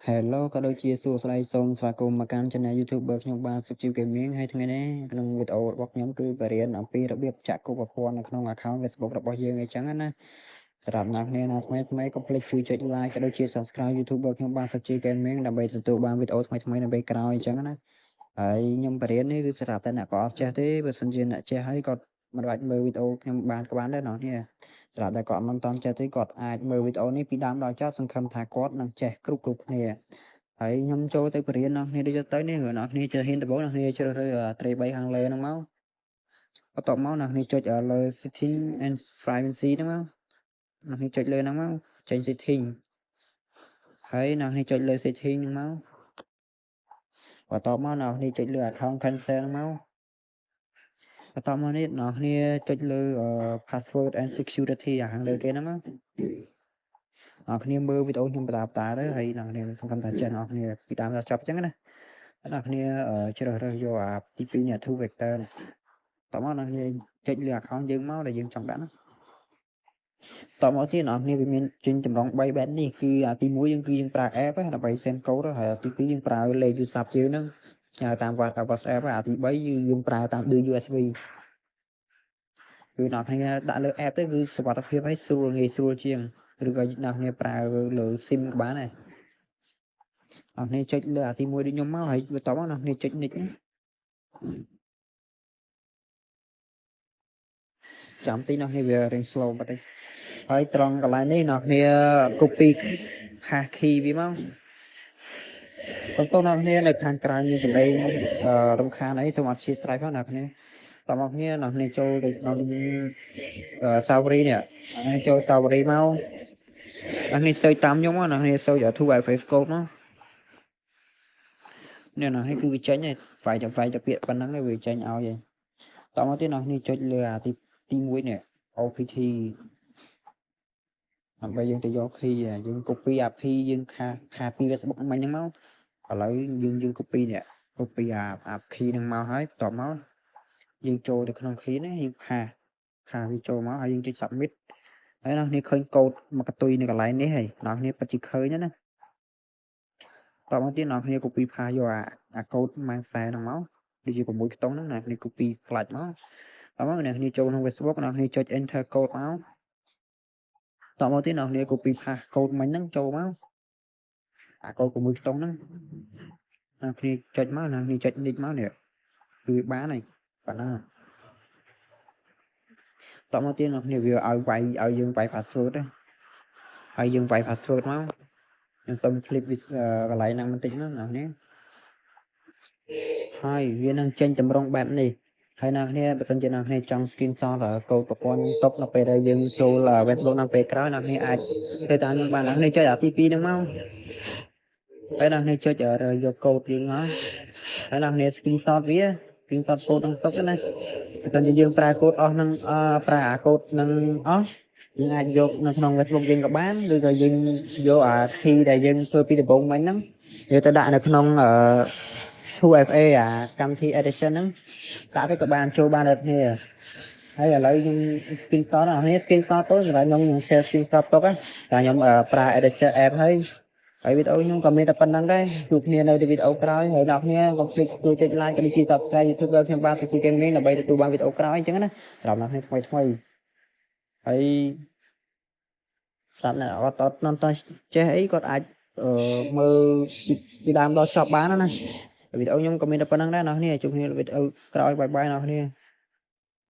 Hello ក៏ដូចជាសួស្តីសូមស្វាគមន៍មកកាន់ Channel YouTuber ខ្ញុំបាទសុជីវ Gaming ហើយថ្ងៃនេះក្នុងវីដេអូរបស់ខ្ញុំគឺបរៀនអំពីរបៀបចាក់គូប្រព័ន្ធនៅក្នុង account Facebook របស់យើងអីចឹងណាសម្រាប់អ្នកគ្នាណាថ្មីថ្មីកុំភ្លេចជួយចុច Like ក៏ដូចជា Subscribe YouTuber ខ្ញុំបាទសុជីវ Gaming ដើម្បីទទួលបានវីដេអូថ្មីថ្មីនៅពេលក្រោយអញ្ចឹងណាហើយខ្ញុំបរៀននេះគឺសម្រាប់តែអ្នកក៏អត់ចេះទេបើសិនជាអ្នកចេះហើយគាត់មិនបាច់មើលវីដេអូខ្ញុំបានក៏បានដែរអ្នកគ្នាសម្រាប់តែគាត់មិនតាន់ចេះទេគាត់អាចមើលវីដេអូនេះពីដើមដល់ចប់សង្ឃឹមថាគាត់នឹងចេះគ្រប់គ្រប់គ្នាហើយខ្ញុំចូលទៅបរៀនអ្នកគ្នាដូចទៅនេះអ្នកគ្នាជឿហ៊ានដំបូងអ្នកគ្នាជ្រើសរើសត្រេ3ខាងលើហ្នឹងមកបន្ទាប់មកអ្នកគ្នាចុចលើ setting and privacy ហ្នឹងមកអ្នកគ្នាចុចលើហ្នឹងមកចេញ setting ហើយអ្នកគ្នាចុចលើ setting ហ្នឹងមកបន្ទាប់មកអ្នកគ្នាចុចលើ account cancel ហ្នឹងមកបន្ទាប់មកនេះអ្នកគ្នាចុចលើ password and security អាខាងលើគេហ្នឹងណាអ្នកគ្នាមើលវីដេអូខ្ញុំបតាបតាទៅហើយអ្នកគ្នាសង្ឃឹមថាចេះអ្នកគ្នាពីដើមដល់ចប់អញ្ចឹងណាអ្នកគ្នាជ្រើសរើសយកអាទី2នេះ two factor នេះតោះមកអ្នកគ្នាចុចលើ account យើងមកដែលយើងចង់ដាក់ណាតមកទៀតអ្នកគ្នាវាមានចេញចម្រង3បែបនេះគឺអាទី1យើងគឺយើងប្រើ app ដើម្បី send code ហើយអាទី2យើងប្រើលេខទូរស័ព្ទយើងហ្នឹងផ្ញើតាម WhatsApp អាទី3គឺយើងប្រើតាម USB គឺអ្នកគ្នាដាក់លើ app ទៅគឺសុវត្ថិភាពហើយស្រួលងាយស្រួលជាងឬក៏អ្នកគ្នាប្រើលើ SIM ក៏បានដែរអ្នកគ្នាចុចលើអាទី1ដូចខ្ញុំមកហើយបន្ទាប់មកអ្នកគ្នាចុច next ចាំតិចអ្នកគ្នាវារៀង slow បន្តិចហើយត្រង់កន្លែងនេះអ្នកគ្នា copy hash key វាមកបន្តអ្នកគ្នានៅខាងក្រៅមានសម្លេងរំខានអីសូមអធ្យាស្រ័យផងអ្នកគ្នាតមកគ្នាអ្នកគ្នាចូលទៅក្នុង Safari នេះអ្នកចូល Safari មកអ្នកគ្នា search តាមខ្ញុំមកអ្នកគ្នា search 2FA code មកនេះណានេះគឺវាចេញហើយវាយតែវាយតែពាក្យប៉ុណ្ណឹងវាចេញឲ្យហើយតមកទៀតអ្នកគ្នាចុចលើអាទី1នេះ OPT ដើម្បីយើងទៅយក key យើង copy អា P យើងខាខាពី Facebook មិញហ្នឹងមកឥឡូវយើងយើង copy នេះ copy អា key ហ្នឹងមកហើយបន្ទាប់មកយើងចូលទៅក្នុង key នេះយើង paste paste វាចូលមកហើយយើងចុច submit ហើយអ្នកគ្នាឃើញកូដមកកតុយនៅកន្លែងនេះហើយអ្នកគ្នាពិតជាឃើញណាតមកទៀតអ្នកគ្នា copy paste យកអាកូដម៉ាំងខ្សែហ្នឹងមកដូចជា6ខ្ទង់ហ្នឹងអ្នកគ្នា copy ផ្លាច់មកតមកអ្នកគ្នាចូលក្នុង Facebook អ្នកគ្នាចុច enter code មកតមកទៀតអ្នកគ្នា copy paste កូដមិញហ្នឹងចូលមកអាកូដ6ខ្ទង់ហ្នឹងអ្នកគ្នាចុចមកអ្នកគ្នាចុច next មកនេះគឺវាបានហើយប៉ុណ្ណឹងតមកទៀតអ្នកគ្នាវាឲ្យវាយឲ្យយើងវាយ password ណាហើយយើងវាយ password មកខ្ញុំសុំ click វាកន្លែងហ្នឹងបន្តិចមកអ្នកគ្នាហើយវានឹងចេញតម្រងបែបនេះហើយអ្នកគ្នាបើសិនជាអ្នកគ្នាចង់ screenshot កូដប្រព័ន្ធទុកនៅពេលដែលយើងចូល Facebook នៅពេលក្រោយអ្នកគ្នាអាចធ្វើតាមខ្ញុំបានអ្នកគ្នាចុចអាទី2ហ្នឹងមកហើយអ្នកគ្នាចុចយកកូដយើងមកហើយអ្នកគ្នា screenshot វា screenshot កូដហ្នឹងទុកណាបើសិនជាយើងប្រើកូដអស់ហ្នឹងប្រើអាកូដហ្នឹងអស់យើងអាចយកនៅក្នុង Facebook យើងក៏បានឬក៏យើងយកអា key ដែលយើងធ្វើពីដំបូងមិញហ្នឹងយកទៅដាក់នៅក្នុងអឺ 2FA អាកម្មវិធី edition ហ្នឹងដាក់ទៅក៏បានចូលបានដូចគ្នាហើយឥឡូវខ្ញុំ screenshot អានេះ screenshot ទៅសម្រាប់ខ្ញុំ share screenshot ទុកណាតែខ្ញុំប្រើ editor app ហើយហើយវីដេអូខ្ញុំក៏មានតែប៉ុណ្្នឹងដែរជួបគ្នានៅវីដេអូក្រោយហើយអ្នកគ្នាកុំភ្លេចជួយចុច like ក៏ដូចជា subscribe YouTube ដល់ខ្ញុំបាទទៅ Gaming ដើម្បីទទួលបានវីដេអូក្រោយអញ្ចឹងណាសម្រាប់អ្នកគ្នាថ្មីថ្មីហើយស្រាប់អ្នកអត់អត់អត់ចេះអីគាត់អាចមើលពីដើមដល់ចប់បានណាវីដេអូខ្ញុំក៏មានតែប៉ុណ្្នឹងដែរអ្នកគ្នាជួបគ្នាវីដេអូក្រោយ bye bye អ្នកគ្នា។